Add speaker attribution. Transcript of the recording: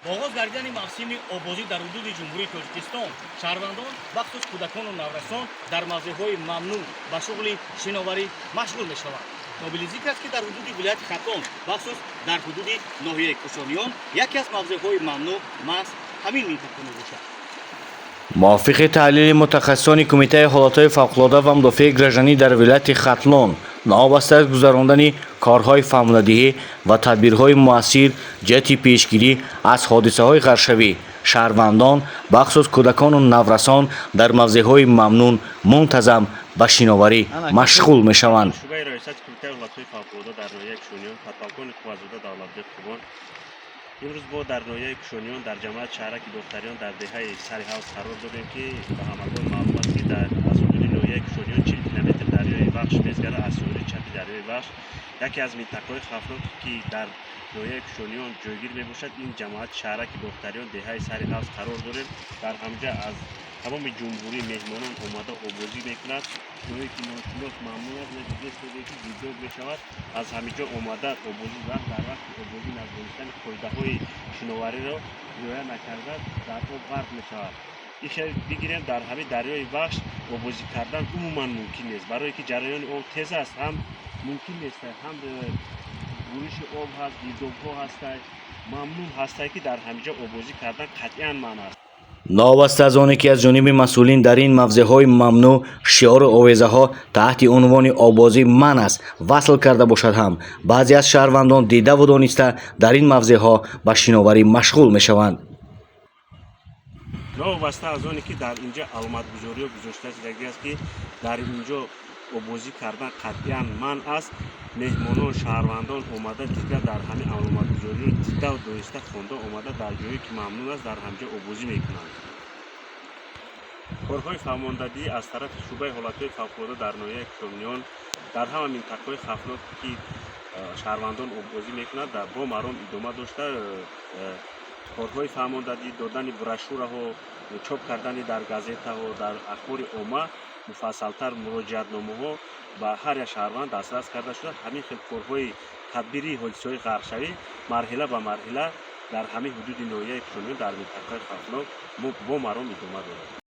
Speaker 1: Бо оғоз гардидани мавсими оббозӣ дар ҳудуди Ҷумҳурии Тоҷикистон, шаҳрвандон, бахусус кӯдакону наврасон, дар мавзеъҳои мамнӯъ ба шуғли шиноварӣ машғул мешаванд. Қобили зикр аст, ки дар ҳудуди вилояти Хатлон, бахусус дар ҳудуди ноҳияи Кушониён, яке аз мавзеъҳои мамнӯъ маҳз ҳамин минтақа мебошад.
Speaker 2: Мувофиқи таҳлили мутахассисони Кумитаи ҳолатҳои фавқулода ва мудофиаи гражданӣ дар вилояти Хатлон, новобаста аз гузарондани корҳои фаҳмонадиҳӣ ва тадбирҳои муассир ҷиҳати пешгирӣ аз ҳодисаҳои ғарқшавӣ, шаҳрвандон, бахусус кӯдакону наврасон, дар мавзеъҳои мамнӯъ мунтазам ба шиноварӣ машғул мешаванд.
Speaker 3: Шӯъбаи раёсати Кумитаи ҳолатҳои фавқулода дар ноҳияи Кушониён, подполковник Қувватзода Давлатбек Қурбон. Имрӯз мо дар ноҳияи Кушониён, дар ҷамоати шаҳраки Бохтариён, дар деҳаи Сари Ҳавз қарор дорем, ки ба ҳамагон маълум аст, ки дар аз ҳудуди ноҳияи Кушониён 40 километр дарёи Вахш мезгарад. Аз соҳили чапи дарёи Вахш яке аз минтақаҳои хавфнок, ки дар ноҳияи Кушониён ҷойгир мебошад, ин ҷамоати шаҳраки Бохтариён, деҳаи Сари Ҳавз қарор дорем. Дар ҳамҷа аз тамоми ҷумҳурӣ меҳмонон омада оббозӣ мекунад. Ҷое ки ношинос, мамнӯъ аст, дидестеде, ки гирдоб мешавад, аз ҳамин ҷо омада оббозӣ вақт дар вақти оббозӣ надонистани қоидаҳои шиновариро риоя накарда, дар об ғарқ мешавад. Ихел бигирем, дар ҳамин дарёи Вахш оббозӣ кардан умуман мумкин нест, барое ки ҷараёни об тез аст, ҳам мумкин нест, ҳам буриши об ҳаст, гирдобҳо ҳастанд. Мамнӯъ ҳастанд, ки дар ҳамин ҷо оббозӣ кардан қатъиян манъ аст.
Speaker 2: Новобаста аз оне ки аз ҷониби масъулин дар ин мавзеъҳои мамнӯъ шиору овезаҳо таҳти унвони «Оббозӣ манъ аст» васл карда бошад ҳам, баъзе аз шаҳрвандон дидаву дониста дар ин мавзеъҳо ба шиноварӣ машғул мешаванд.
Speaker 3: Новобаста аз оне ки дар инҷа аломатгузориҳо гузошта шудагӣ аст, ки дар инҷо оббозӣ кардан қатъиян манъ аст, меҳмонон, шаҳрвандон омада дида, дар ҳамин аломатгузориро дида, дониста, хонда омада, дар ҷое ки мамнӯъ аст, дар ҳамҷо оббозӣ мекунанд. Корҳои фаҳмондадиҳӣ аз тарафи шӯъбаи ҳолатҳои фавқулода дар ноҳияи Кушониён дар ҳама минтақаҳои хавфнок, ки шаҳрвандон оббозӣ мекунанд, бо маром идома дошта, корҳои фаҳмондадиҳӣ, додани брошюраҳо, чоп кардани дар газетаҳо, дар ахбори омма муфассалтар муроҷиатномаҳо ба ҳар як шаҳрванд дастрас карда шуда, ҳамин хел корҳои тадбирии ҳодисаҳои ғарқшавӣ марҳила ба марҳила дар ҳамин ҳудуди ноҳияи Кушониён, дар минтақаи хавфнок бо маром идома дорад.